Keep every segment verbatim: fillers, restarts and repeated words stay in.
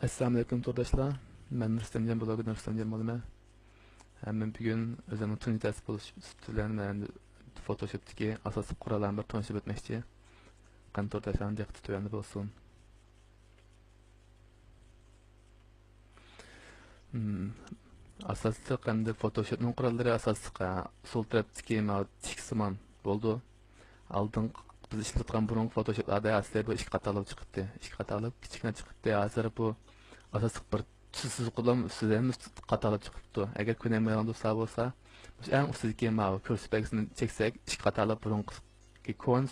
ئەسسالامۇئەلەيكۇم تورداشلار، مەن رۇستەمجان، بىلوگېر رۇستەمجان بولىمەن. ھە، مەن بۈگۈن ئۆزۈمنىڭ تۇنجى دەرس بولۇش سۈپىتى بىلەن مەن فوتوشوپتىكى ئاساسلىق قوراللار بىلەن تونۇشۇپ ئۆتمەكچى. قېنى تورداشلارنىڭ دىققىتى تۆۋەندە بولسۇن. مم، ئاساسلىق ئەمدى فوتوشوپنىڭ قوراللىرى ئاساسلىق، ھە، سول تەرەپتىكى ماۋۇ تىك سىمان بولىدۇ. ئالدىنقى بىز ئىشلىتىۋاتقان بۇرۇنقى فوتوشوپلاردا ئەسلى بۇ ئىككى قاتارلىق چىقىپتى. ئىككى قاتارلىق كىچىككىنە چىقىپتى. ھازىر بۇ ئاساسلىق بىر تۈز سىزىق بىلەن ئۈستىدە ھەممىسى قاتارلىق چىقىپتۇ. ئەگەر كۆنەلمەيدىغان دوستلار بولسا، مۇشۇ ئەڭ ئۈستىدىكى ماۋۇ كۆرسىتىپ بەرگىسىنى چەكسەك، ئىككى قاتارلىق بۇرۇنقى كون،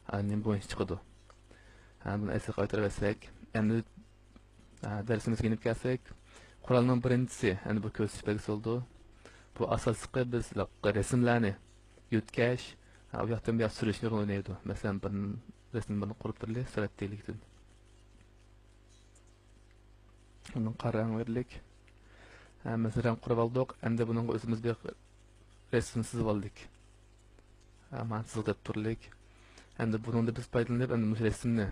ئا، نېمە بويىچە چىقىدۇ. ھە، بۇنى ئەسلىگە قايتۇرۇۋەتسەك، ئەمدى، ئا، دەرسىمىزگە يېنىپ كەلسەك، قورالنىڭ بىرىنچىسى، ئەمدى بۇ كۆرسىتىش بەلگىسى بولىدۇ. بۇ ئاساسلىقى بىز رەسىملەرنى يۆتكەش، ھە، ئۇ ياقتىن بۇ ياققا سۈرۈشنى رول ئوينايدۇ. مەسىلەن، بىر رەسىم بىرنى قۇرۇپ بېرىلى، سۈرەتتىكىدىن. ئۇنىڭ قارا رەڭ بېرىلىك. ھەممىسىنى رەڭ قۇرۇپ ئالدۇق. ئەمدى بۇنىڭغا ئۆزىمىز بىر رەسىم سىزىپ ئالدۇق. ھە، مانا سىزىق دەپ تۇرۇلۇق. ئەمدى بۇنىڭدا بىز پايدىلىنىپ، ئەمدى مۇشۇ رەسىمنى،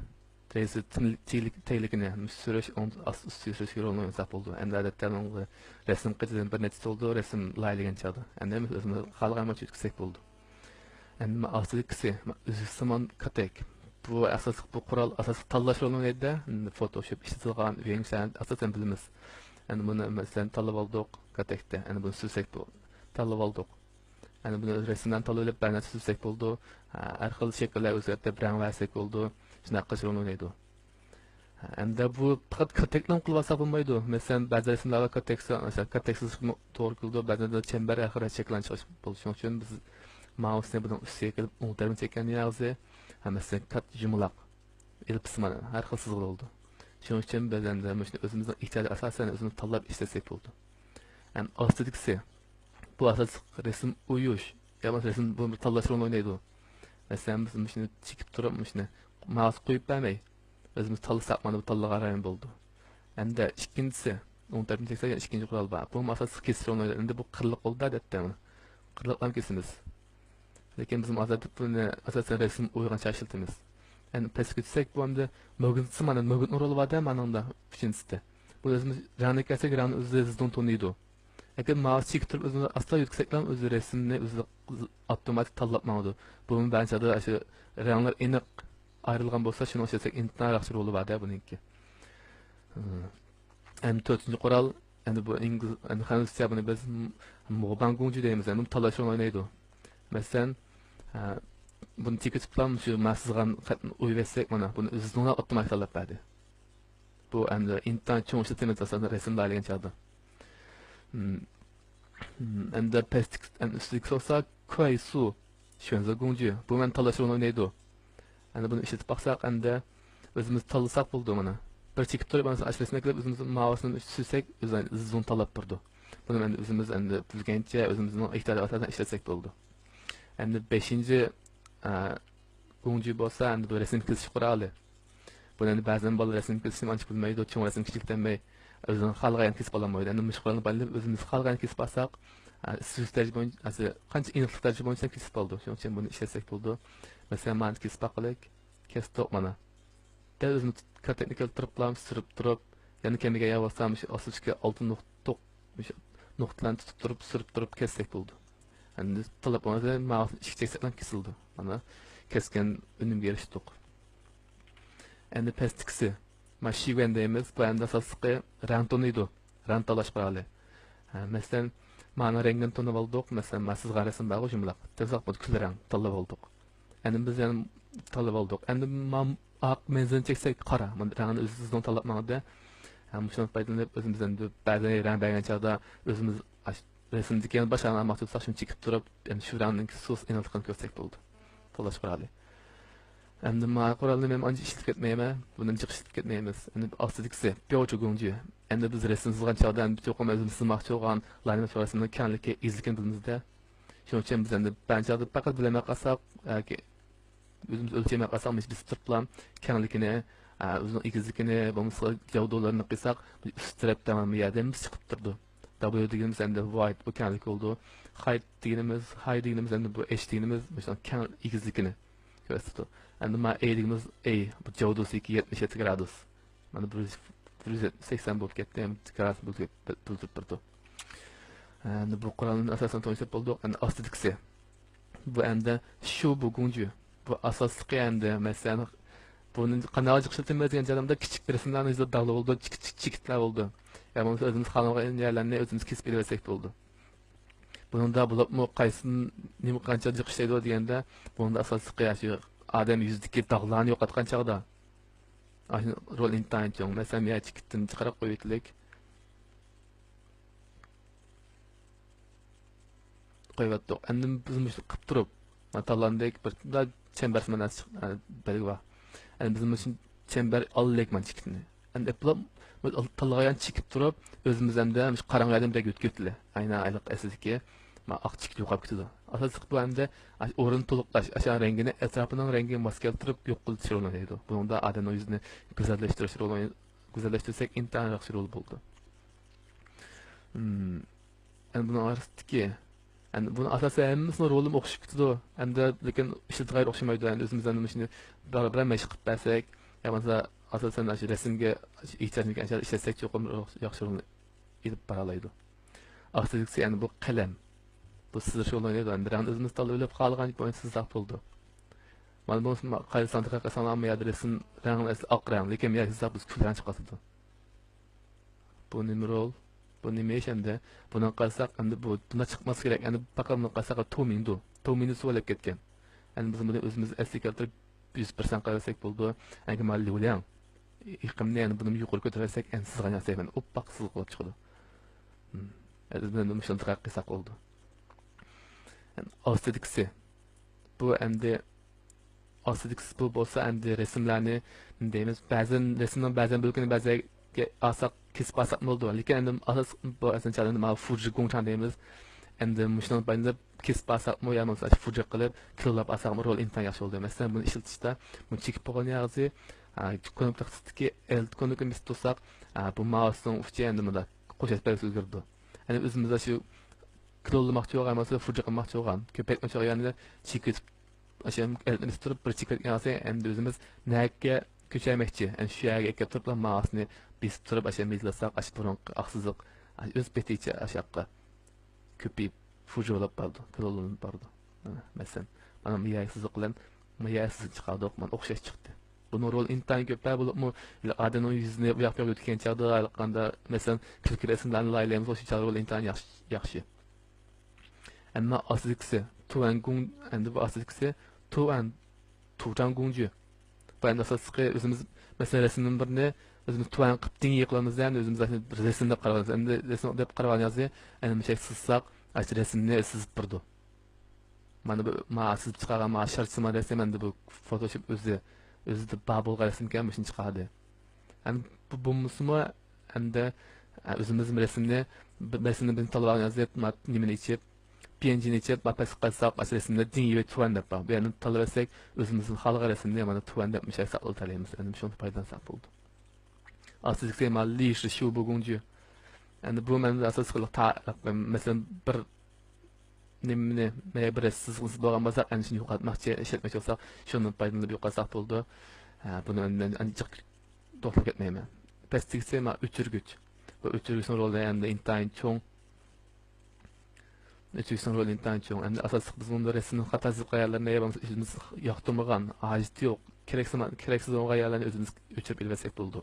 رەسىم تىل-، تىل-، تەگلىكىنى مۇشۇ سۈرۈش، ئوڭ ئاست ئۈستىگە سۈرۈشكە رول ئوينىساق بولىدۇ. ئەمدى ئادەتتە بۇنىڭغا رەسىم قېتىدىن بىر نەچچە بولىدۇ، رەسىم لايىھەلىگەن چاغدا. ئەمدى ئۆزىمىز خالىغان بويىچە يۆتكىسەك بولىدۇ. ئەمدى ئاستىدىكىسى ئۈزۈكسىمان كاتەك. بۇ ئاساسلىق، بۇ قورال ئاساسلىق تاللاش رولىنى ئوينايدۇ. فوتوشوپ ئىشلىتىدىغان ئۆگەنگۈچىلەرنى ئاساسەن بىلىمىز. ئەمدى بۇنى مەسىلەن تاللىۋالدۇق كاتەكتە. ئەمدى بۇنى سۈرسەك بۇ. تاللىۋالدۇق. ئەمدى بۇنى رەسىملەرنى تاللىۋېلىپ بەزىلەرنى سۈرسەك بولىدۇ. ھەر خىل شەكىللەر ئۆزگەرتىپ رەڭ بەرسەك بولىدۇ. شۇنداق قىلىش رولىنى ئوينايدۇ. ئەمدى بۇ پەقەت كاتەكلا قىلىۋالساق بولمايدۇ. مەسىلەن، بەزى رەسىملەرگە كاتەك، مەسىلەن، كاتەك سىزىشقا توغرا كېلىدۇ، بەزىدە چەمبەر ئاخىرى شەكىللەنچۈك بولىدۇ. شۇنىڭ ئۈچۈن بىز مائۇسنى بۇنىڭ ئۈستىگە كېلىپ، ئوڭ تەرىپىنى چەككەندىن كېيىن ئەمەسە كات يۇمىلاق، ئېللىپسىمان، ھەر خىل سىزىق بولىدۇ. شۇنىڭ ئۈچۈن بىز ئەمدى مۇشۇنى ئۆزىمىزنىڭ ئېھتىياجىغا ئاساسەن ئۆزىمىز تاللاپ ئىشلەتسەك بولىدۇ. ئەمدى ئاستىدىكىسى، بۇ ئاساسلىق رەسىم ئويۇش، يا بولمىسا رەسىم بۇ بىر تاللاش رولىنى ئوينايدۇ. مەسىلەن، بىز مۇشۇنى چېكىپ تۇرۇپ، مۇشۇنى مائۇسقا قويۇپ بەرمەي، ئۆزىمىز تاللىساق، مانا بۇ تاللىغان رايون بولىدۇ. ئەمدى ئىككىنچىسى، ئوڭ تەرەپنى چەكسەك، يەنە ئىككىنچى قورال بار. بۇمۇ ئاساسلىق كېسىش رولىنى ئوينايدۇ. ئەمدى بۇ قىرلىق بولدى، ئادەتتە قىرلىقلارنى كېسىمىز. لېكىن بىز ھازىر بۇنى ئاساسەن رەسىم ئويغانچە ئىشلىتىمىز. يەنى پەسكە چۈشسەك، بۇ ئەمدى ماگنىتسىمان، ماگنىت رولى بار-دە مانىڭدا، ئۈچىنچىسىدە. بۇ ئۆزىمىز رەڭنى كەلسەك، رەڭنى ئۆزى زىددىن تونۇيدۇ. لېكىن مائۇس چېكىپ تۇرۇپ ئۆزىمىز ئاستا يۆتكىسەكلا ئۆزى رەسىمنى ئۆزى ئاپتوماتىك تاللاپ ماڭىدۇ. بۇمۇ بەزى چاغدا ئاشۇ رەڭلەر ئېنىق ئايرىلغان بولسا، شۇنىڭ ئۈچۈن ئىنتايىن ياخشى رولى بار-دە بۇنىڭكى. ئەمدى تۆتىنچى قورال، ئەمدى بۇ ئىنگلىز، ئەمدى خەنزۇچە بۇنى بىز موباڭ گۇڭجى دەيمىز. ئەمدى بۇ تاللاش رولىنى ئوينايدۇ. مەسىلەن، ھە، بۇنى چېكىتىپلا شۇ مەن سىزغان خەتنى ئويۇۋەتسەك، مانا بۇنى ئۆزى زىڭلاپ ئاپتوماتىك تاللاپ بەردى. بۇ ئەمدى ئىنتايىن چوڭ ئىشلىتىمىز ئاساسەن رەسىملەر ئىلگەن چاغدا. ھىم. ھىم، ئەمدى پەستىكى، ئەمدى ئۈستىدىكى بولسا كۇەيسۇ شۈەنزې گۇڭجى. بۇ مەن تاللاش رولىنى ئوينايدۇ. ئەمدى بۇنى ئىشلىتىپ باقساق، ئەمدى ئۆزىمىز تاللىساق بولىدۇ مانا. بىر چېكىپ تۇرۇپ، مانا ئاشۇ رەسىمگە كېلىپ، ئۆزىمىز مائۇسنى سۈرسەك، ئۆزى زىددىن تاللاپ بېرىدۇ. بۇنى ئەمدى ئۆزىمىز ئەمدى بىلگەنچە، ئۆزىمىزنىڭ ئىقتىدارى ئاساسەن ئىشلەتسەك بولىدۇ. ئەمدى بەشىنچى، ئە، گۇڭجى بولسا، ئەمدى بۇ رەسىم كېسىش قورالى. بۇنى ئەمدى بەزىدە بالىلار رەسىم كېسىشنى ئانچە بىلمەيدۇ، چوڭ رەسىم كېسىشكە ئىشلەتمەي، ئۆزىنىڭ خالىغان كېسىپ ئالالمايدۇ. ئەمدى مۇشۇ قورالنى بايلىنىپ، ئۆزىمىز خالىغان كېسىپ ئالساق، ئە، سۈزۈك دەرىجە بويىچە، قانچە ئېنىقلىق دەرىجە بويىچە كېسىپ بولىدۇ. شۇنىڭ ئۈچۈن بۇنى ئىشلەتسەك بولىدۇ. مەسىلەن، مانا كېسىپ باقىلىك. كەستۇق مانا. دەل ئۆزىمىز كاتەكنى كەلتۈرۈپلا سۈرۈپ تۇرۇپ، يەنە كەلمىگەن يەر بولسا، مۇشۇ ئاستىدىكى ئالتە نۇقتۇق، مۇشۇ نۇقتىلارنى تۇتۇپ تۇرۇپ، سۈرۈپ تۇرۇپ كەسسەك بولىدۇ. ئەمدى تاللاپ بولمىسا، مائۇسنى ئىشىككە چەكسەكلا كېسىلىدۇ. مانا، كەسكەن ئۈنۈمگە ئېرىشتۇق. ئەمدى پەستىكىسى. مانا شىۋەن دەيمىز، بۇ ئەمدى ئاساسلىقى رەڭ تونۇيدۇ. رەڭ تاللاش قورالى. ھە، مەسىلەن، مانا رەڭگىنى تونۇپ ئالدۇق. مەسىلەن، مانا سىزغان رەسىم بارغۇ، يۇمىلاق. تىزاق بولدى، كۈل رەڭ تاللاپ ئالدۇق. ئەمدى بىز يەنە تاللاپ ئالدۇق. ئەمدى مانا ئاق مەنزىلىنى چەكسەك، قارا. مانا رەڭنى ئۆزى زىددىن تاللاپ ماڭىدۇ. ھە، مۇشۇنى پايدىلىنىپ، ئۆزىمىز ئەمدى بەزى رەڭ بەرگەن چاغدا ئۆزىمىز ئاش-، رەسىمدىكى باشقا رەڭ ئالماقچى بولساق، شۇنى چېكىپ تۇرۇپ، يەنە شۇ رەڭنىڭ سۇس ئېنىقلىقىنى كۆرسەك بولىدۇ. تاللاش قورالى. ئەمدى ما قورالنى مەن ئانچە ئىشلىتىپ كەتمەيمەن. بۇنى جىق ئىشلىتىپ كەتمەيمىز. ئەمدى ئاستىدىكىسى، بياۋچۇ گۇڭجى. ئەمدى بىز رەسىم سىزغان چاغدا، ئەمدى چوقۇم ئۆزىمىز سىزماقچى بولغان لاينىمىز رەسىمنىڭ كەڭلىكى، ئېگىزلىكىنى بىلىمىزدە. شۇنىڭ ئۈچۈن بىز ئەمدى بەزى چاغدا پەقەت بىلەلمەي قالساق، ياكى ئۆزىمىز ئۆلچەيمەي قالساق، مۇشۇ بېسىپ تۇرۇپلا كەڭلىكىنى، ئە، ئۆزىنىڭ ئېگىزلىكىنى، بولمىسا جاۋدۇلىرىنى قىلساق، ئۈست تەرەپتە مانا بۇ يەردە ھەممىسى چىقىپ تۇرىدۇ. دابليۇ دېگىنىمىز ئەمدى ۋايت، بۇ كەڭلىك بولىدۇ. خايت دېگىنىمىز، ھاي دېگىنىمىز ئەمدى بۇ ئېچ دېگىنىمىز، مۇشۇ كەڭ ئېگىزلىكىنى كۆرسىتىدۇ. ئەمدى مانا ئەي دېگىنىمىز، ئەي، بۇ جاۋدۇسى يەتمىش يەتتە گرادۇس. مانا بۇ يۈز سەكسەن بولۇپ كەتتى، ھەم گرادۇس بولۇپ كەت-، بىلدۈرۈپ بېرىدۇ. ئەمدى بۇ قورالنى ئاساسەن تونۇشتۇرۇپ بولدۇق. ئەمدى ئاستىدىكىسى. بۇ ئەمدى شۇ بۇ گۇڭجۈ. بۇ ئاساسلىقى ئەمدى، مەسىلەن، بۇنى قانداق جىق ئىشلىتىمىز دېگەن جايلاردا كىچىك رەسىملەرنى يېزىپ داغلىۋالىدۇ، كىچىك، كىچىك چېكىتلەر بولىدۇ. يا بولمىسا ئۆزىمىز خالىمىغان يەرلەرنى ئۆزىمىز كېسىپ ئېلىۋەتسەك بولىدۇ. بۇنىڭدا بولۇپمۇ قايسى نېمە قانچە جىق ئىشلەيدۇ دېگەندە، بۇنىڭدا ئاساسلىقى شۇ ئادەم يۈزىدىكى داغلارنى يوقاتقان چاغدا، ئاشۇ رول ئىنتايىن چوڭ. مەسىلەن، يا چېكىتتىن چىقىرىپ قويۇۋېتىلىك. قويۇۋەتتۇق. ئەمدى بىز مۇشۇنى قىلىپ تۇرۇپ، مانا تاللاندەك بىر چەمبەرسىمان بەلگە بار. ئەمدى بىز مۇشۇ چەمبەر ئالدەك مانا چېكىتنى. ئەمدى ئېپلاپ، تاللىغان چېكىپ تۇرۇپ، ئۆزىمىز ئەمدى مۇشۇ قاراڭغۇ يەردىن بىرەك ئۆتكۈزدىلە. ئەينە ئايلىق ئەسلىدىكى ما ئاق چېكىت يوقاپ كېتىدۇ. ئاساسلىقى بۇ ئەمدى ئورۇن تولۇقلاش، ئاشۇ رەڭگىنى، ئەتراپىنىڭ رەڭگىنى ماس كەلتۈرۈپ يوق قىلىش رولىنى ئوينايدۇ. بۇنىڭدا ئادەمنىڭ يۈزىنى گۈزەللەشتۈرۈش رولىنى، گۈزەللەشتۈرسەك ئىنتايىن ياخشى رول بولىدۇ. ئەمدى بۇنىڭ ئارىسىدىكى، ئەمدى بۇنىڭ ئاساسىي ھەممىسىنىڭ رولىمۇ ئوخشىشىپ كېتىدۇ. ئەمدى لېكىن ئىشلىتىدىغان يەر ئوخشىمايدۇ. ئەمدى ئۆزىمىز ئەمدى مۇشۇنى بىر، بىر مەشىق قىلىپ بەرسەك، يا بولمىسا ئاساسەن ئاشۇ رەسىمگە ئېھتىياجنى ئىشلەتسەك چوقۇم ياخشى رولنى ئېلىپ بارالايدۇ. ئاستىدىكىسى ئەمدى بۇ قەلەم. بۇ سىزىش رولىنى ئوينايدۇ. ئەمدى رەڭنى ئۆزىمىز تاللىۋېلىپ خالىغان بويىچە سىزساق بولىدۇ. مانا بۇ قايسى ساندا قىلساڭلارمۇ يا رەسىم رەڭ ئەسلى ئاق رەڭ، لېكىن يا سىزساق بىز كۈل رەڭ چىقىۋاتىدۇ. بۇ نېمە رول؟ بۇ نېمە ئىش ئەمدى؟ بۇنى قارىساق، ئەمدى بۇ، بۇنداق چىقماسلىقى كېرەك. ئەمدى پاقا بۇنى قارىساق، تومىندۇ. تومىندۇ سۇ ئېلىپ كەتكەن. ئەمدى بىز بۇنى ئۆزىمىز ئەسلىگە كەلتۈرۈپ، يۈز پىرسەنت قىلىۋەتسەك بولىدۇ. ئەنكى مانا ليۇلياڭ. ئېقىمنى ئەمدى بۇنى يۇقىرى كۆتۈرۈۋەتسەك، ئەمدى سىزغان ياسايمەن. ئوپپاق سىزىق بولۇپ چىقىدۇ. ھىم. ئەمدى بۇنى مۇشۇنداق قىلساق بولىدۇ. ئاستىدىكىسى. بۇ ئەمدى ئاستىدىكىسى بۇ بولسا ئەمدى رەسىملەرنى نېمە دەيمىز، بەزەن رەسىمنىڭ بەزەن بۆلىكىنى بەزەنگە ئالساق، كېسىپ ئالساقمۇ بولىدۇ. لېكىن ئەمدى ئاساس بۇ ئەسلىچە مانا فۇجى گۇڭچاڭ دەيمىز. ئەمدى مۇشۇنىڭ بايىندا كېسىپ ئالساقمۇ يا بولمىسا فۇجى قىلىپ كىلوللاپ ئالساقمۇ رول ئىنتايىن ياخشى بولىدۇ. مەسىلەن، بۇنى ئىشلىتىشتا بۇنى چېكىپ بولغان ياغىسى، كونۇك تاختىسىدىكى ئەلت كونۇكنى بېسىپ تۇرساق، بۇ مائۇسنىڭ ئۇچى ئەمدى مۇنداق قوش ئەسپەرگە ئۆزگىرىدۇ. يەنى ئۆزىمىزدە شۇ كىلوللىماقچى بولغان، مەسىلەن، فۇجى قىلماقچى بولغان، كۆپەيتمەكچى بولغان يەرنى چېكىتىپ، ئاشۇ ئەلنى بېسىپ تۇرۇپ، بىر چېكىۋەتكەن ۋاقتى، ئەمدى ئۆزىمىز نەگە كۆچەلمەكچى، ئەمدى شۇ يەرگە ئەكەپ تۇرۇپلا مائۇسنى بېسىپ تۇرۇپ، ئاشۇ يەرنى يېزىلاتساق، ئاشۇ بۇرۇنقى ئاق سىزىق، ئاشۇ ئۆز پېتىچە ئاشۇ ياققا كۆپىيىپ، فۇجۇ بولۇپ بارىدۇ، كىلوللىنىپ بارىدۇ. مەسىلەن، مانا ما يەر سىزىق بىلەن ما يەر سىزىق چىقاردۇق، مانا ئوخشاش چىقتى. بۇنىڭ رولى ئىنتايىن كۆپ بولۇپمۇ، ئادەمنىڭ يۈزىنى ئۇ ياققا بۇ ياققا ئۆتكەن چاغدا، ھېلىقاندا، مەسىلەن، كۈلكىلىك رەسىملەرنى لايىھەلەيمىز، شۇ چاغدا رولى ئىنتايىن ياخشى، ياخشى. ئەمما ئاستىدىكىسى، تۇەن گۇڭ، ئەمدى بۇ ئاستىدىكىسى تۇەن، تۇجاڭ گۇڭجۈ. بۇ ئەمدى ئاساسلىقى ئۆزىمىز، مەسىلەن، رەسىمنىڭ بىرىنى ئۆزىمىز تۇەن قىلىپ دېڭىزغا قىلىمىز، ئەمدى ئۆزىمىز رەسىمنى دەپ قارىۋالىمىز. ئەمدى رەسىم دەپ قارىۋالغان يازى، ئەمدى مۇشۇ سىزساق، ئاشۇ رەسىمنى سىزىپ بېرىدۇ. مانا بۇ، ما سىزىپ چىقارغان ما شارچىسىمان رەسىم، ئەمدى بۇ فوتوشوپ ئۆزى، ئۆزىدە بار بولغان رەسىمكەن، مۇشۇنى چىقاردى. ئەمدى بۇ بولمىسىمۇ، ئەمدى، ئە، ئۆزىمىز رەسىمنى، بىر رەسىمنى بىز تاللىۋالغان ۋاقىت، ما، نېمىنى ئېچىپ، پى ئېن جىنى ئېچىپ، ما پەسكە قارىساق، ئاشۇ رەسىمنى دېڭىزغا تۇەن دەپ بار. بۇ يەردىن تاللىۋەتسەك، ئۆزىمىزنىڭ خالىغان رەسىمنى مانا تۇەن دەپ مۇشۇ ساقلاپ تاللايمىز. ئەمدى شۇنى پايدىلانساق بولىدۇ. ئاستىدىكىسى ما لىشى شۇ بۇ گۇڭجۈ. ئەمدى بۇ مەن ئاساسلىق تا-، مەسىلەن، بىر نېمىنى، مەيە بىر سىزغۇسى بولغان بولساق، ئەنە شۇنى يوقاتماقچى، ئىشلەتمەكچى بولساق، شۇندىن پايدىلىنىپ يوقاتساق بولىدۇ. ھە، بۇنى ئەمدى مەن ئانچە جىق توختىلىپ كەتمەيمەن. پەستىكىسى ما ئۆچۈرگۈچ. بۇ ئۆچۈرگۈچنىڭ رولى ئەمدى ئىنتايىن چوڭ. ئۆچۈرگۈچنىڭ رولى ئىنتايىن چوڭ. ئەمدى ئاساسلىق بىز بۇندا رەسىمنىڭ خاتا سىزىق قىلغان يەرلىرىنى يا بولمىسا ئۆزىمىز ياقتۇرمىغان، ھاجىتى يوق، كېرەكسىز، كېرەكسىز بولغان يەرلەرنى ئۆزىمىز ئۆچۈرۈپ ئېلىۋەتسەك بولىدۇ.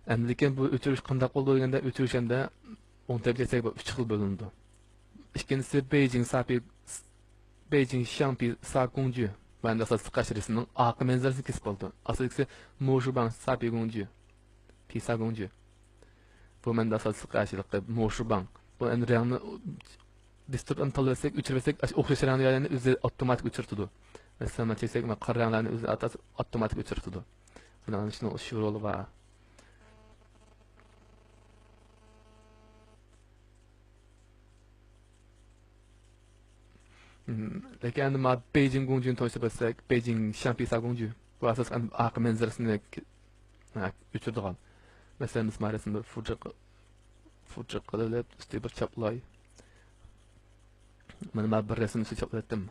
ئەمدى لېكىن بۇ ئۆچۈرۈش قانداق بولىدۇ دېگەندە، ئۆچۈرۈش ئەمدى ئوڭ تەرەپكە كەلسەك، بۇ ئۈچ خىل بۆلۈنىدۇ. ئىككىنچىسى بېيجىڭ ساپى، بېيجىڭ شياڭپى ساكۇڭجۈ. بۇ ئەمدى ئاساسلىق قارشى رەسىمنىڭ ئارقا مەنزىرىسىنى كېسىپ بولىدۇ. ئاساسلىقى موشۇباڭ ساپى گۇڭجۈ، پى ساكۇڭجۈ. بۇ مەندە ئاساسلىق قارشىلىقى موشۇباڭ. بۇ ئەمدى رەڭنى بېسىپ تۇرۇپ ئەمدى تاللىۋەتسەك، ئۆچۈرۈۋەتسەك، ئاشۇ ئوخشاش رەڭلىكلەرنى ئۆزى ئاپتوماتىك ئۆچۈرتىدۇ. مەسىلەن، مانا چەكسەك، مانا قارا رەڭلەرنى ئۆزى ئاپتوماتىك ئۆچۈرتىدۇ. بۇنىڭ شۇنىڭ شۇ رولى بار. لېكىن ئەمدى ما بېيجىڭ گۇڭجۈنى تويسا بەرسەك، بېيجىڭ شياڭپىسا گۇڭجۈ. بۇ ئاساسەن ئارقا مەنزىرىسىنى ئۆچۈرىدىغان. مەسىلەن، بىز ما رەسىمنى فۇجى، فۇجى قىلىۋېلىپ، ئۈستىگە بىر چاپلاي. مانا ما بىر رەسىمنى ئۈستىگە چاپلىۋەتتىم.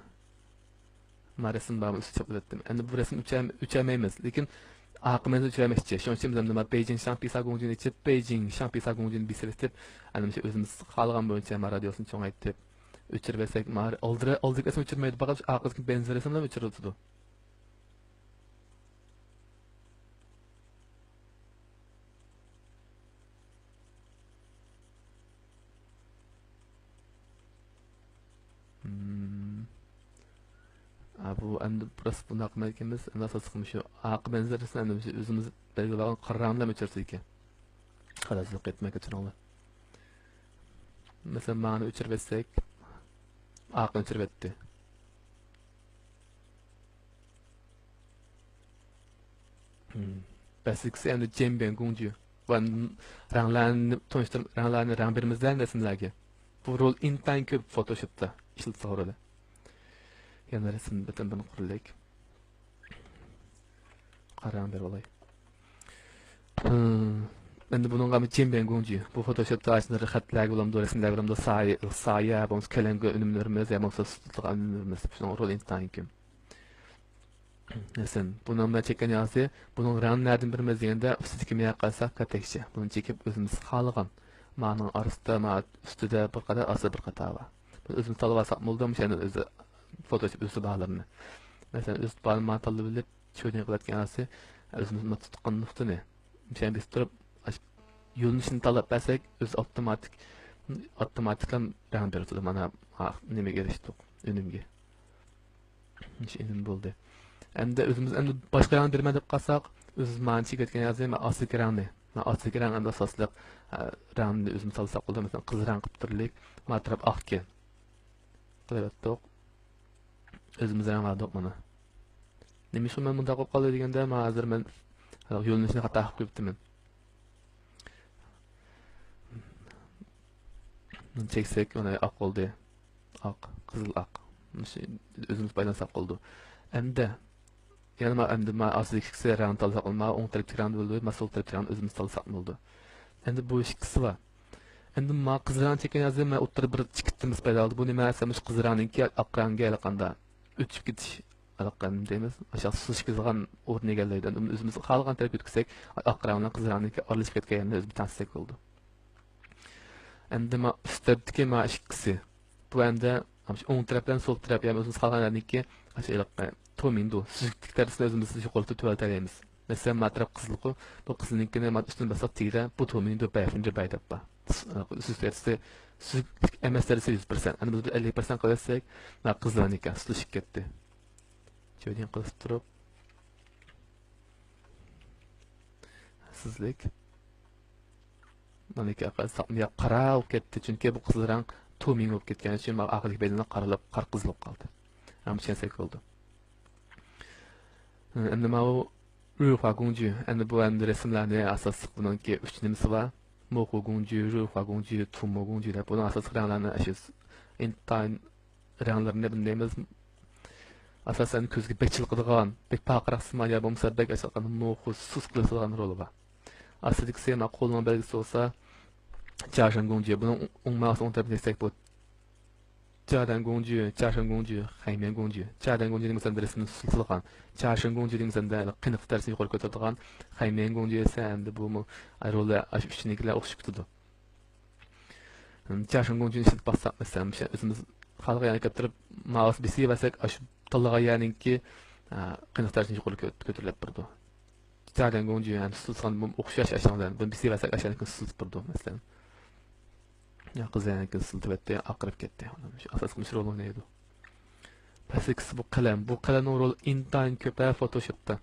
ما رەسىم بارمۇ ئۈستىگە چاپلىۋەتتىم. ئەمدى بۇ رەسىم ئۆچەم-، ئۆچەلمەيمىز. لېكىن ئارقا مەنزىرە ئۆچۈرەلمەكچى. شۇنىڭ ئۈچۈن بىز مانا بېيجىڭ شاڭپىسا گۇڭجۈنى ئېچىپ، بېيجىڭ شاڭپىسا گۇڭجۈنى بېسىۋېتىپ، ئەنە مۇشۇ ئۆزىمىز خالىغان بويىچە ما رادىيوسىنى چوڭايتىپ ئۆچۈرۈۋەتسەك، ما ئالدىرا-، ئالدىدىكى ئۆچۈرمەيدۇ، پەقەت ئارقىدىكى بەنزىر رەسىملەرنى ئۆچۈرۈۋېتىدۇ. مم. ئا، بۇ ئەمدى راست بۇنداق قىلمايدىكەنمىز. ئەمدى ئاساسلىقى مۇشۇ ئارقا مەنزىرىسىنى ئەمدى مۇشۇ ئۆزىمىز بەلگىلەپ ئالغان قارا رەڭ بىلەن ئۆچۈرسەككەن. قارا، سىزىپ كەتمەي كەچۈرۈڭلار. مەسىلەن، مانى ئۆچۈرۈۋەتسەك، ئارقىنى ئۆچۈرۈۋەتتى. مم. بەسلىكىسى ئەمدى جيەنبيەن گۇڭجۈ. ۋە رەڭلەرنى تونۇشتۇرۇپ، رەڭلەرنى رەڭ بېرىمىز دە رەسىملەرگە. بۇ رول ئىنتايىن كۆپ فوتوشوپتا ئىشلىتىلسە رولى. يەنە رەسىم بىتەن بىرنى قۇرۇلۇيۇق. قارا رەڭ بېرىپ ئالاي. ھىم. ئەمدى بۇنىڭغا جيەنبيەن گۇڭجۈ. بۇ فوتوشوپتا ئاشۇنداق خەتلەرگە بولامدۇ، رەسىملەرگە بولامدۇ، سايە، سايە، بولمىسا كەلەمگە ئۈنۈم بېرىمىز، يا بولمىسا سۇسلۇق ئۈنۈم بېرىمىز. شۇنىڭ رولى ئىنتايىن كۆپ. مەسىلەن، بۇنىڭ بىلەن چەككەن يازدى. بۇنىڭ رەڭ نەدىن بېرىمىز دېگەندە، ئۈستىدىكى مېياق قارىساق، كاتەكچە. بۇنى چېكىپ ئۆزىمىز خالىغان مانىڭ ئارىسىدا، ما ئۈستىدە بىر قاتار، ئاستىدا بىر قاتار بار. بۇنى ئۆزىمىز تاللىۋالساق بولىدۇ، مۇشۇنى ئۆزى فوتوشوپ ئۆزى باھالىرىنى. مەسىلەن، ئۆز باھالىرىنى تاللىۋېلىپ، چۆرىنى قىلىۋەتكەن يازدى، ئۆزىمىز تۇتقان نۇقتىنى مۇشۇنى بېسىپ تۇرۇپ، يۆنىلىشنى تاللاپ بەرسەك، ئۆزى ئاپتوماتىك، ئاپتوماتىكلا رەڭ بېرىدۇ. مانا، ھا، نېمىگە ئېرىشتۇق؟ ئۈنۈمگە. شۇ ئۈنۈم بولدى. ئەمدى ئۆزىمىز ئەمدى باشقا رەڭ بېرىمەن دەپ قالساق، ئۆزىمىز مانىچە كەتكەن يازدى، مەن ئاستىدىكى رەڭنى، مەن ئاستىدىكى رەڭ ئەمدى ئاساسلىق، ئە، رەڭنى ئۆزىمىز تاللىساق بولىدۇ. مەسىلەن، قىزىل رەڭ قىلىپ تۇرۇلۇق. ما تەرەپ ئاقكەن. قىلىۋەتتۇق. ئۆزىمىز رەڭ بەردۇق مانا. نېمە ئۈچۈن مەن مۇنداق بولۇپ قالدى دېگەندە، مەن ھازىر مەن يۆنىلىشنى خاتا قىلىپ قويۇپتىمەن. چەكسەك، مانا ئاق بولدى. ئاق، قىزىل ئاق. مۇشۇ ئۆزىمىز پايدىلانساق بولىدۇ. ئەمدى، يەنە ما، ئەمدى ما ئاستىدىكى ئىككىسى رەڭنى تاللىساق بولىدۇ. ما ئوڭ تەرەپتىكى رەڭنى بولىدۇ، ما سول تەرەپتىكى رەڭنى ئۆزىمىز تاللىساق بولىدۇ. ئەمدى بۇ ئىككىسى بار. ئەمدى ما قىزىل رەڭ چەككەن يازدى، مەن ئوتتۇرىدا بىر چېكىتىمىز پەيدا بولدى. بۇ نېمە دېسە، مۇشۇ قىزىل رەڭنىڭكى ئاق رەڭگە ھېلىقاندا ئۆچۈپ كېتىش، ھېلىقى نېمە دەيمىز، ئاشۇ سۇ چىقىدىغان ئورۇن ئىگىلەيدۇ. ئەمدى ئۆزىمىز خالىغان تەرەپكە ئۆتكۈزسەك، ئاق رەڭ بىلەن قىزىل رەڭنىڭكى ئارىلىشىپ كەتكەن يەرنى ئۆزىمىز تەڭشىسەك بولىدۇ. ئەمدى ما ئۈست تەرەپتىكى ما ئىككىسى. بۇ ئەمدى ئوڭ تەرەپ بىلەن سول تەرەپ، يەنى ئۆزىمىز خالىغان يەرنىڭكى ئاشۇ ھېلىقى تومىڭدۇ، سۈزۈكلۈك دەرىجىسىنى ئۆزىمىز يۇقىرىتىپ تۆۋەنلىتەلەيمىز. مەسىلەن، ما تەرەپ قىزىلقۇ، بۇ قىزىلنىڭكىنى ما ئۈستىنى باسساق تېگىدە بۇ تومىڭدۇ بەيفىنجى بەي دەپ بار. سۈزۈك دەرىجىسى، سۈزۈكلۈك ئەمەس دەرىجىسى يۈز پىرسەنت. ئەمدى بىز بىر ئەللىك پىرسەنت قىلىۋەتسەك، ما قىزىل ئەمدى سۈزۈشۈپ كەتتى. جۆدىن قىلىپ تۇرۇپ. سىزلىك. مانا ئاقا ساقمىيا قارا بولۇپ كەتتى، چۈنكى بۇ قىزىل رەڭ تومىڭ بولۇپ كەتكەن ئۈچۈن، مانا ئاخىرقى بەينىلا قارىلىق، قارا قىزىل بولۇپ قالدى. ھەم چۈشەنسەك بولدى. ئەمدى ماۋۇ رۇيخۇا گۇڭجۈ، ئەمدى بۇ ئەمدى رەسىملەرنى ئاساسلىق بۇنىڭكى ئۈچ نېمىسى بار. موخۇ گۇڭجۈ، رۇيخۇا گۇڭجۈ، تۇمو گۇڭجۈ دەپ بۇنىڭ ئاساسلىق رەڭلەرنى ئاشۇ ئىنتايىن رەڭلىرىنى بۇندايمىز. ئاساسەن كۆزگە بەك چېلىقىدىغان، بەك پارقىراقسىمان يا بولمىسا بەك ئاشۇنداق موخۇ سۇس قىلىدىغان رولى بار. ئاستىدىكىسى مانا قولنىڭ بەلگىسى بولسا، جياشېن گۇڭجۈ. بۇنىڭ ئوڭ ماۋۇسى ئوڭ تەرەپكە كەتسەك بۇ، جيادەن گۇڭجۈ، جياشېن گۇڭجۈ، خەيميەن گۇڭجۈ. جيادەن گۇڭجۈ دېگەن مەسىلەن رەسىمنى سۇسلىتىدىغان، جياشېن گۇڭجۈ دېگەن مەسىلەن قېنىق دەرىجىسىنى يۇقىرى كۆتۈرىدىغان، خەيميەن گۇڭجۈ دېسە ئەمدى بۇمۇ رولى ئاشۇ ئۈچىنىڭكىلەر ئوخشىشىپ كېتىدۇ. جياشېن گۇڭجۈنى ئىشلىتىپ باقساق، مەسىلەن، مۇشۇ ئۆزىمىز خالىغان يەرگە كەلتۈرۈپ، مائۇس بېسىۋەرسەك، ئاشۇ تاللىغان يەرنىڭكى، ئە، قېنىق دەرىجىسى يۇقىرى كۆ-، كۆتۈرۈلۈپ بارىدۇ. جيادەن گۇڭجۈ، يەنى سۇسلىغان ئوخشاش ئاشۇنىڭ بىلەن بۇنى بېسىۋەرسەك، ئاشۇنىڭكىنى سۇسلىتىپ بارىدۇ، مەسىلەن. يا قىز يەنىكىنى سۇسلىتىۋەتتى، ئاقىرىپ كەتتى. شۇ ئاساسلىق مۇشۇ رولنى ئوينايدۇ. پەسلىكىسى بۇ قەلەم. بۇ قەلەمنىڭ رولى ئىنتايىن كۆپ ھە فوتوشوپتا.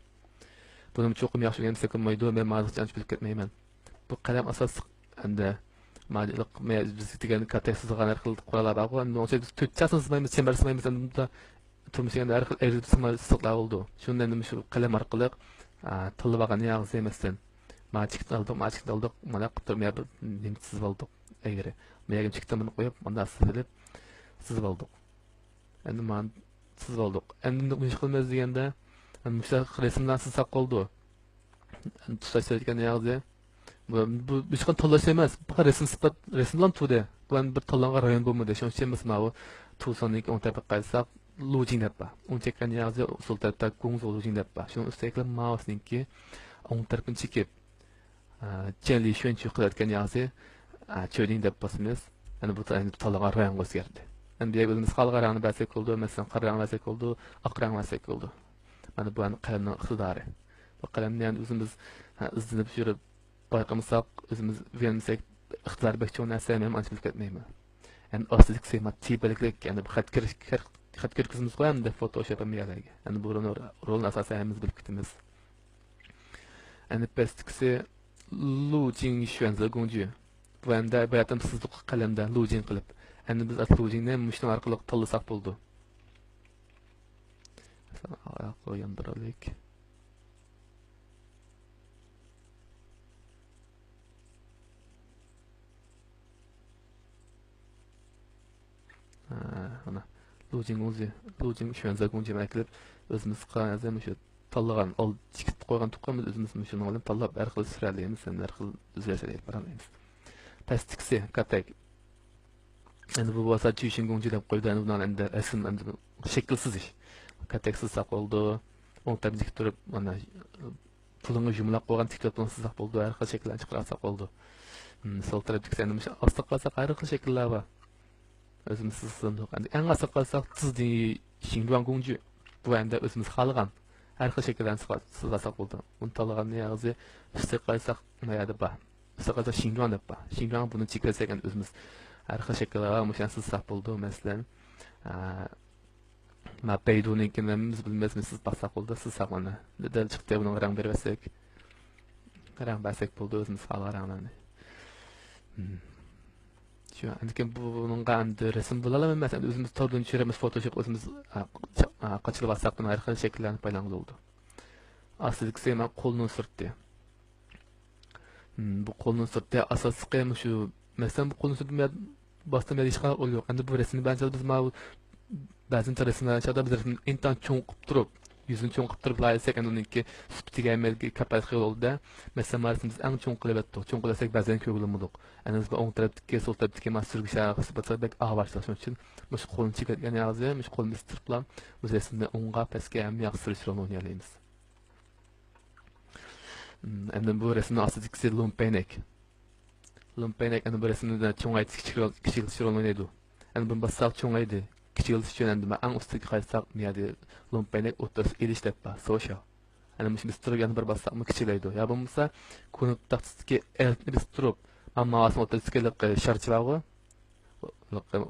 بۇنىمۇ چوقۇم ياخشى ئۆگەنسەك بولمايدۇ، مەن ھازىرغىچە ئانچە بىلىپ كەتمەيمەن. بۇ قەلەم ئاساسلىق ئەمدى مانا بىز دېگەن كاتەك سىزىدىغان ھەر خىل قوراللار بارغۇ، ئەمدى ئۇنىڭ ئۈچۈن بىز تۆت چاسنى سىزمايمىز، چەمبەر سىزمايمىز، ئەمدى بۇندا تۇرمۇشتا يەنە ھەر خىل ئەگرى سىزىقلار بولىدۇ. شۇنى ئەمدى مۇشۇ قەلەم ئارقىلىق، ئا، تاللىۋالغان ياغىسى مەسىلەن. مانا چېكىتنى ئالدۇق، مانا چېكىتنى ئالدۇق، مانا قىلىپ تۇرۇپ، مانا بىر نېمە سىزىۋالدۇق. ئەگرى. مانا يەرگە چېكىتنى بۇنى قويۇپ، مانا سىزىۋېلىپ، سىزىۋالدۇق. ئەمدى مانا سىزىۋالدۇق. ئەمدى نېمە ئىش قىلىمىز دېگەندە، مۇشۇنداق رەسىملەرنى سىزساق بولىدۇ. تۇتاش دەيدىكەن ياغىزى. بۇ، بۇ، بۇ ھېچقانداق تاللاش ئەمەس. پەقەت رەسىم سىزىپ، رەسىم بىلەن تۇردى. بۇ ئەمدى بىر تاللانغان رايون بولمىدى. شۇنىڭ ئۈچۈن بىز ماۋۇ تۇساننىڭكى ئوڭ تەرىپىگە قارىساق، لۇجىڭ دەپ بار. ئۇنى چەككەن ياغىزى سول تەرەپتە گۇڭزۇ لۇجىڭ دەپ بار. شۇنىڭ ئۈستىدە ماۋۇسىنىڭكى ئوڭ تەرىپىنى چېكىپ، ئە، جيەنلى شۈەنچۈ قىلىۋەتكەن ياغزى، ئە، چۆدىڭ دەپ باسىمىز. ئەنە بۇ تا-، ئەنە تاللىغان رايونغا ئۆزگەردى. ئەنە بۇ يەرگە ئۆزىمىز خالىغان رەڭنى بەرسەك بولىدۇ. مەسىلەن، قارا رەڭ بەرسەك بولىدۇ، ئاق رەڭ بەرسەك بولىدۇ. مانا بۇ ئەنە قەلەمنىڭ ئىقتىدارى. بۇ قەلەمنى ئەنە ئۆزىمىز، ھە، ئىزدىنىپ يۈرۈپ بايقىمىساق، ئۆزىمىز ئۆگەنمىسەك، ئىقتىدارى بەك چوڭ نەرسە، مەن ئانچە بىلىپ كەتمەيمەن. ئەنە ئاستىدىكىسى ما تىپىلىكلىك، ئەنە بۇ خەت كىرىش، خەت، خەت كىرگۈزىمىزغۇ ئەمدى فوتوشوپ ھەممە يەرلەرگە. ئەنە بۇ رولنى، رولنى ئاساسەن ھەممىمىز بىلىپ كېتىمىز. ئەنە پەستىكىسى لۇجىڭ شۈەنزې گۇڭجۈ. بۇ ئەمدى بۇ يەردىن سىزىق قەلەمدە لۇجىڭ قىلىپ. ئەمدى بىز لۇجىڭنى مۇشۇنىڭ ئارقىلىق تاللىساق بولىدۇ. مەسىلەن، ئاياققا ياندۇرايلى. ھە، مانا. لۇجىڭ ئۇزى، لۇجىڭ شۈەنزې گۇڭجى مەن كېلىپ، ئۆزىمىز قەغەزدە مۇشۇ تاللىغان، ئالدى چېكىت قويغان تۇغقانمىز، ئۆزىمىز مۇشۇنىڭ بىلەن تاللاپ، ھەر خىل سۈرەلەيمىز، ھەر خىل ئۆزگەرتىپ بارالايمىز. پەستىكىسى، كاتەك. ئەمدى بۇ بولسا جۈشۈڭ گۇڭجى دەپ قويىدۇ، ئەمدى بۇنىڭ ئەمدى رەسىم، ئەمدى شەكىل سىزىش. كاتەك سىزساق بولىدۇ. ئوڭ تەرەپتىكى تۇرۇپ، مانا، پۇلىڭى يۇمىلاپ قويغان تىك توپىنى سىزساق بولىدۇ، ھەر خىل شەكىللەرنى چىقىرالساق بولىدۇ. ھىم، سول تەرەپتىكىسى ئەنە مۇشۇ ئاستا قالساق ھەر خىل شەكىللەر بار. ئۆزىمىز سىزسىمۇ، ئەنە ئەڭ ئاستا قالساق، تىزدى شىڭجۇاڭ گۇڭجۈ. بۇ ئەمدى ئۆزىمىز خالىغان ھەر خىل شەكىللەرنى سىزغا-، سىزغالساق بولىدۇ. ئۇنى تاللىغاندىن كېيىن ھازىر ئۈستىگە قارىساق، مانا يەردە بار. ئۈستىگە قارىساق شىڭجۇاڭ دەپ بار. شىڭجۇاڭ بۇنى چېكىۋەتسەك، ئەنە ئۆزىمىز ھەر خىل شەكىللەر بار، مۇشۇنى سىزساق بولىدۇ. مەسىلەن، ئە، ما بەيدۇنىڭكىنى ھەممىمىز بىلمەيمىز، سىز باقساق بولىدۇ، سىزساق مانا. دەل چىقتى، بۇنىڭغا رەڭ بېرىۋەتسەك. رەڭ بەرسەك بولىدۇ، ئۆزىمىز خالىغان رەڭلەرنى. ھىم. شۇ، ئاندىن كېيىن بۇنىڭغا ئەمدى رەسىم بولالمايمىز، ئەمدى ئۆزىمىز توردىن چۈشۈرىمىز، فوتوشوپ ئۆزىمىز، ئا، قا-، ئا، قاچىلىۋالساق، بۇنى ھەر خىل شەكىللەرنى پايدىلانغىلى بولىدۇ. ئاستىدىكىسى مانا قولنىڭ سۈرىتى. ھىم، بۇ قولنىڭ سۈرىتى ئاساسلىقى مۇشۇ. مەسىلەن، بۇ قولنىڭ سۈرىتى مەن باستىم، يەنە ھېچقانداق رول يوق. ئەمدى بۇ رەسىمنى بەرگەن چاغدا بىز ماۋۇ بەزى رەسىملەر چاغدا بىز رەسىمنى ئىنتايىن چوڭ قىلىپ تۇرۇپ، يۈزىنى چوڭ قىلىپ تۇرۇپ لايىھەلىسەك، ئەمدى ئۇنىڭكى سۈپىتىگە ئەمەلگە كاپالەتلىك بولىدۇ-دە. مەسىلەن، مانا رەسىمنى بىز ئەڭ چوڭ قىلىۋەتتۇق. چوڭ قىلىۋەتسەك، بەزىدە كۆرگىلى بولمىدۇق. ئەنە بىز ئوڭ تەرەپتىكى، سول تەرەپتىكى مانا سۈرگۈچ ئاياغ سۈپەتسە بەك ئاۋارىشلىق. شۇنىڭ ئۈچۈن مۇشۇ قولنى چېكىۋەتكەن ھازىر، مۇشۇ قولنى ئىستىرىپلا، مۇشۇ رەسىمنى ئوڭغا، پەسكە ھەممە ياققا سۈرۈش رولىنى ئوينىيالايمىز. ئەمدى بۇ رەسىمنىڭ ئاستىدىكىسى لۇمپەينەك. لۇمپەينەك ئەنە بۇ رەسىمنى چوڭايتىش، كىچىك رول، كىچىكلىتىش رولىنى ئوينايدۇ. ئەنە بۇنى باسساق چوڭايدى. كىچىكلىتىش ئۈچۈن ئەمدى مەن ئەڭ ئۈستىگە قايتساق، مۇ يەردە لۇمپەينەك ئوتتۇرىسىغا ئېلىش دەپ بار، سوشيال. ئەنە مۇشۇنى بېسىپ تۇرۇپ يەنە بىر باسساقمۇ كىچىكلەيدۇ. يا بولمىسا كۇنۇپ تاختىسىدىكى ئەلتنى بېسىپ تۇرۇپ، ماۋۇسىنىڭ ئوتتۇرىسىدىكى شارچە بارغۇ.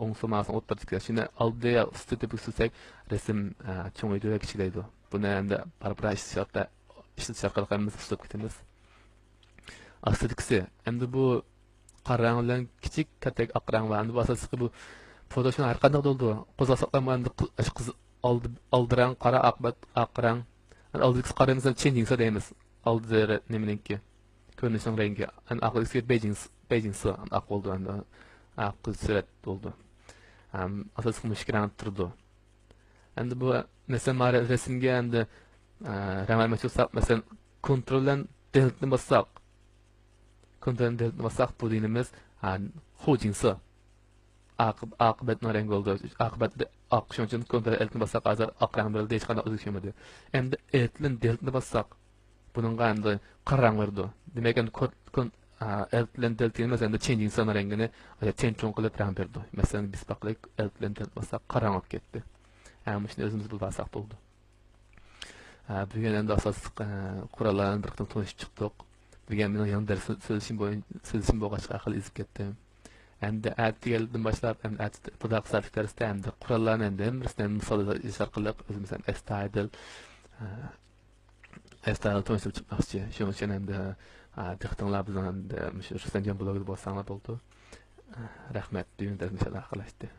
ئوڭ سول ماۋۇسىنىڭ ئوتتۇرىسىدىكى شۇنى ئالدى يا ئۈستى دەپ كۆرسەتسەك، رەسىم، ئە، چوڭىيىدۇ ۋە كىچىكلەيدۇ. بۇنى ئەمدى بارا-بارا ئىشلىتىش ئارقىلىق، ئىشلىتىش ئارقىلىق ھەممىمىز ئۇسلۇب كېتىمىز. ئاستىدىكىسى، ئەمدى بۇ قارا رەڭ بىلەن كىچىك كاتەك ئاق رەڭ بار. ئەمدى بۇ ئاساسلىقى بۇ فوتوشوپنىڭ ھەر قانداق بولىدۇ. قوزغالساقلارمۇ ئەمدى قىز-، قىز-، ئالدى، ئالدى رەڭ قارا، ئاقىۋەت ئاق رەڭ. ئەمدى ئالدىدىكىسى قارا، مەسىلەن، چېنجىڭسا دەيمىز. ئالدى رە-، نېمىنىڭكى. كۆرۈنۈشنىڭ رەڭگى. ئەمدى ئاخىرقىسى بېيجىڭس-، بېيجىڭسا ئاق بولىدۇ ئەمدى. ئاق سۈرەت بولىدۇ. ھەم ئاساسلىقى مۇشۇ ئىككى رەڭ تۇرىدۇ. ئەمدى بۇ، مەسىلەن، مانا رەسىمگە ئەمدى، ئە، رەڭ بەرمەكچى بولساق، مەسىلەن، كونترول بىلەن دېلېتنى باسساق، كونترول بىلەن دېلېتنى باسساق، بۇ دېگىنىمىز، ھە، خۇجىڭسى. ئاقىب-، ئاقىۋەتنىڭ رەڭگى بولىدۇ. ئاقىۋەت ئاق، شۇنىڭ ئۈچۈن كونترول ئېلتنى باسساق، ھازىر ئاق رەڭ بېرىلدى، ھېچقانداق ئۆزگىرىش بولمىدى. ئەمدى ئېلت بىلەن دېلېتنى باسساق، بۇنىڭغا ئەمدى قارا رەڭ بېرىدۇ. دېمەك، ئەمدى كون-، كون-، ئا، ئېلت بىلەن دېلېت دېگىنىمىز ئەمدى چېنجىڭسىنىڭ رەڭگىنى تەڭ چوڭ قىلىپ رەڭ بېرىدۇ. مەسىلەن، بىز باققىلى، ئېلت بىلەن دېلېت باسساق، قارا رەڭ بولۇپ كەتتى. ھە، مۇشۇنى ئۆزىمىز بىلىپ ئالساق بولىدۇ. ھە، بۈگۈن ئەمدى ئاساسلىق، ئە، قوراللار بىلەن بىر قېتىم تونۇشۇپ چىقتۇق. بۈگۈن مېنىڭ يېڭى دەرس سۆزلىشىم بويىچە، سۆزلىشىم بولغاچقا ھەر خىل ئېزىپ كەتتىم. ئەمدى ئەتىگەندىن باشلاپ، ئەمدى ئەتە پۇداقى سائەتلىك دەرستە ئەمدى قوراللارنى ئەمدى ھەممىسىنى مىسال ئېلىش ئارقىلىق ئۆزىمىز ھەم ئەستايىدىل، ئە، ئەستايىدىل تونۇشتۇرۇپ چىقماقچى. شۇنىڭ ئۈچۈن ئەمدى، ئە، دىققىتىڭلار بىزنىڭ ئەمدى مۇشۇ رۇسلانجان بلوگىدا بولساڭلار بولىدۇ. ئە، رەھمەت. بۈگۈن دەرسىمىز شۇنداق ئاخىرلاشتى.